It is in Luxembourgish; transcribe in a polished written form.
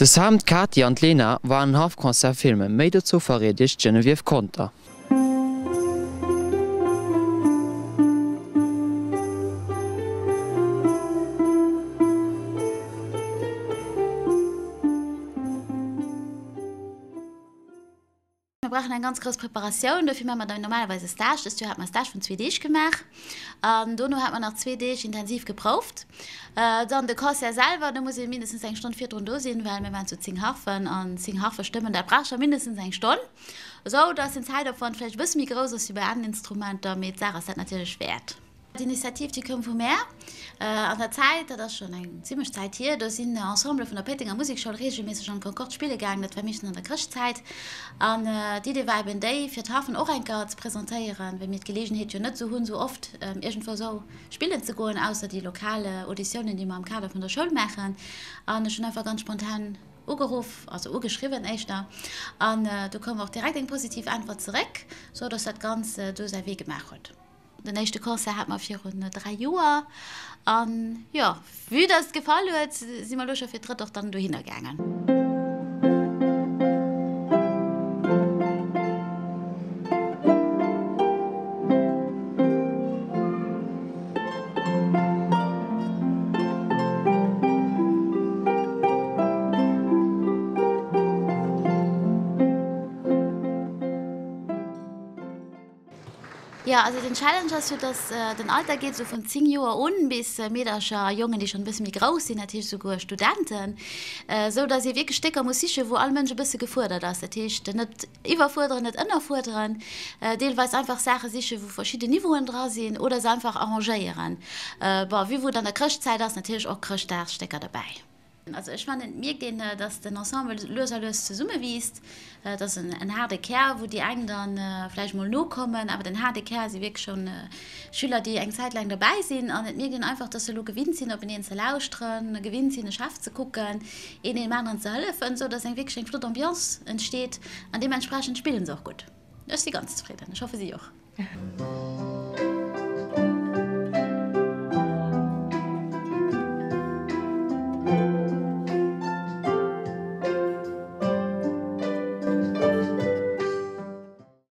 De Sam, d'Katy an d'Lena waren en Haffconcert filmen. Méi dozou verréit iech d'Geneviève Conter. Mir brauchen eng ganz grouss Preparatioun, dofir maache mer dann normalerweis e Stage. Dëst Joer hate mer e Stage vun zwee Deeg gemaach an dono hate mer nach zwee Deeg intensiv geprouft. Dann de Concert selwer, do muss ee mindestens eng Stonn virdrun do sinn, well mir waren zu 10 Harfen an 10 Harfe stëmmen, dat brauch scho mindestens eng Stonn. Esou dass den Zäitopwand vläicht e bësse méi grouss ass wéi bei aneren Instrumenter, mee d'Saach ass dat natierlech wäert. D'Initiativ, déi koum vu mär. An der Zäit, dat ass schonn eng zimmlech Zäit hier, do sinn Ensembele vun der Péitenger Musekschoul reegelméisseg an d'Concorde spille gaangen. Dat war meeschtens an der Chrëschtzäit. An d'Idee war eben déi, fir d'Harfen och eng Kéier ze presentéieren, well mir d'Geleegenheet jo net esou hunn, esou oft iergendwou esou spillen ze goen, ausser déi lokal Auditiounen, déi mer am Kader vun der Schoul maachen. An ech hunn einfach ganz spontan ugeruff, also ugeschriwwen éischter, an do koum och direkt eng positiv Äntwert zeréck, sou dass dat Ganzt do säi Wee gemaach huet. Den éischte Concert hate mer virun 3 Joer an jo, vue dass et gefall huet, si mer elo scho fir d'drëtt och dann dohinner gaangen. Jo, also den Challenge ass jo, dass den Alter geet esou vun 10 Joer un bis Meedercher a Jongen, déi schonn e bësse méi grouss sinn, dat heescht esouguer Studenten, esou dass ee wierklech Stécker muss sichen, wou all Mënsch e bësse gefuerdert ass. Dat heescht net iwwerfuerderen, net ënnerfuerderen, deelweis einfach Saache sichen, wou verschidden Niveauen dra sinn oder se einfach arrangéieren. Bon, vue wou et an der Chrëschtzäit ass, natierlech och Chrëschtdagsstécker derbäi. Also ech fannen, et mierkt een, dass den Ensemble lues a lues zesummewiisst. Et ass en haarde Kär, wou déi eng dann vläicht mol nokommen, awer den haarde Kär si wierklech schonn Schüler, déi eng Zäit laang derbäi sinn. An et mierkt een einfach, dass se elo gewinnt sinn, openeen ze lauschteren, gewinnt sinn, e Chef ze kucken, een deem aneren ze hëllefen, esou dass eng wierklech eng flott Ambiance entsteet. An deementsprechend spillen se och gutt. Ech si ganz zefridden, ech hoffe si och.